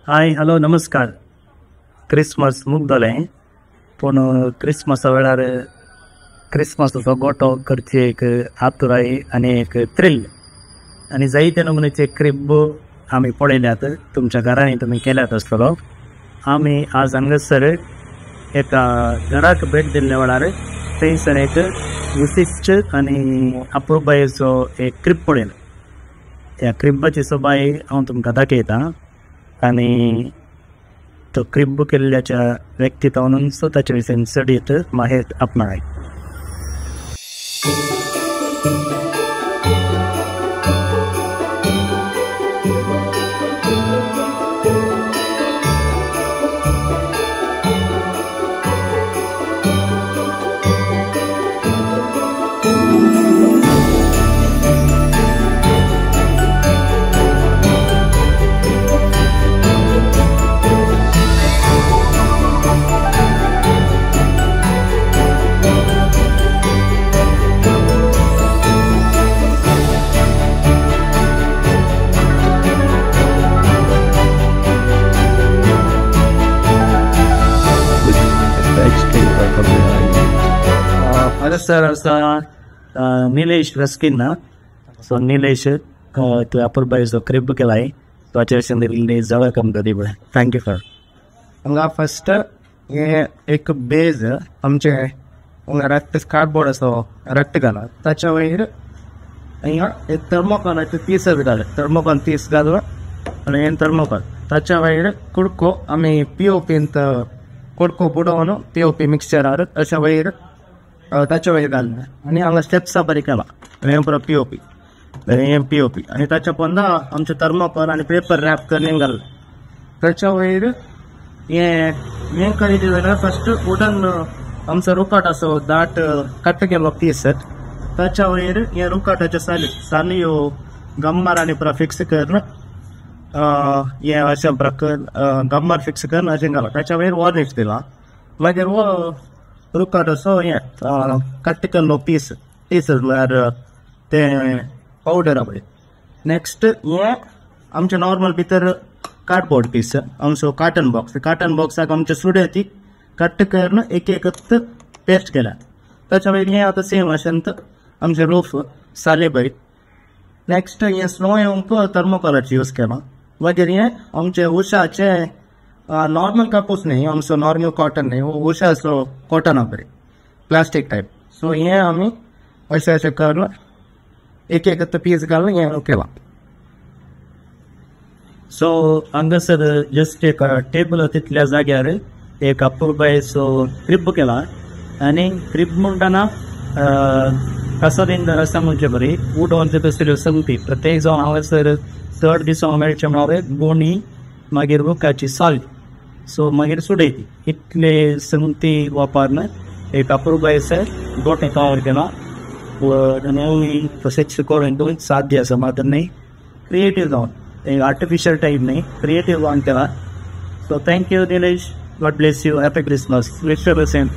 Hi hello नमस्कार। Christmas मुगदलें पूण क्रिसमसा वेळार क्रिसमसाचो गोटो करची एक आतुराय आनी एक थ्रील आनी जायते नमुनेचे क्रिब आमी पळयल्यात, तुमच्या घरांनी तुमी केल्यात आसतलो। आमी आज हांगासर एका घराक भेट दिल्ल्या वेळार थंयसर एक विशिश्ट आनी अपुरबायेचो एक क्रिब पळयलो। त्या क्रिबाची सोबाय हांव तुमकां दाखयतां आनी तो क्रिब केल्ल्याच्या व्यक्ती तावनून ताचे विशीं चडीत माहिती आपणाय। सर आसा निलेश रस्किन्हा। सो निलेश तुवें अपुरबायेचो क्रिब केलाय, ताचे विशीं इल्ली जळक आमकां दी पळय। Thank you sir. हांगा फस्ट हे एक बेज आमचे रक्त कार्डबोर्ड आसा रक्त घाला, ताच्या वयर हिंगा एक थर्मोकॉलाचे पीस घाले, थर्मोकॉल पीस घालून आनी हे थर्मोकॉल ताच्या वयर कुडको आमी पीओपींत कुडको बुडोवन पीओपी मिक्सचरार अशा वयर ताच्या वयर घालना आनी हांगा स्टेप्सां बरी केला। हें पुरो पीओपी, हें पीओपी आनी ताच्या पोंदा आमचें थर्मोकॉल आनी पेपर रॅप करून घालना। ताच्या वयर हें हें करीत जाल्यार फस्ट वुडन आमचो रुकाट आसा दाट कट केलो पीस, ताच्या वयर हें रुकाटाच्यो साली सालयो गम्मार आनी पुरो फिक्स करून हें अशें गम्मार फिक्स करून अशें घाला। ताच्या वयर वॉर्निश दिला, मागीर हो रुकाट असो हें कट केल्लो पीस पीस म्हळ्यार तें पावडर पळय। नेक्स्ट हें आमचें नॉर्मल भितर कार्डबोर्ड पीस आमचो कार्टन बॉक्स, कार्टन बॉक्साक आमचे सुड्यो ती कट करून एक एक पेस्ट केल्या। ताच्या वयर हें आतां सेम अशें आमचें रूफ साले बरी। नेक्स्ट हें स्नो येवंक थर्मोकॉलाचें यूज केलां। मागीर हें आमचें उशाचें नॉर्मल कापूस न्ही, आमचो नॉर्मल कॉटन न्ही, उशाचो कॉटन आहा पळय प्लास्टीक टायप। सो हें आमी अशें अशें करून एक एक पीस घालून हें केलां। सो हांगासर जस्ट एक टेबल तितल्या जाग्यार एक अपुरबायेचो क्रिब केला आनी क्रिब म्हणटना कसोदिंदर आसा म्हणचे बरी उडोवन तसल्यो संगती प्रत्येक जावन हांगासर चड दिसांक मेळचें म्हळ्यार गोणी मागीर रुखाची साल सो मागीर सुडयती इतले संगती वापरून एक अपुरबायेचो गोटे तयार केला। तशेंच करून साध्य आसा मात्र न्ही, क्रिएटीव जावन एक आर्टिफिशियल टायप न्ही, क्रिएटीव जावन केला। So thank you Nilesh, God bless you, happy Christmas, wish you the same.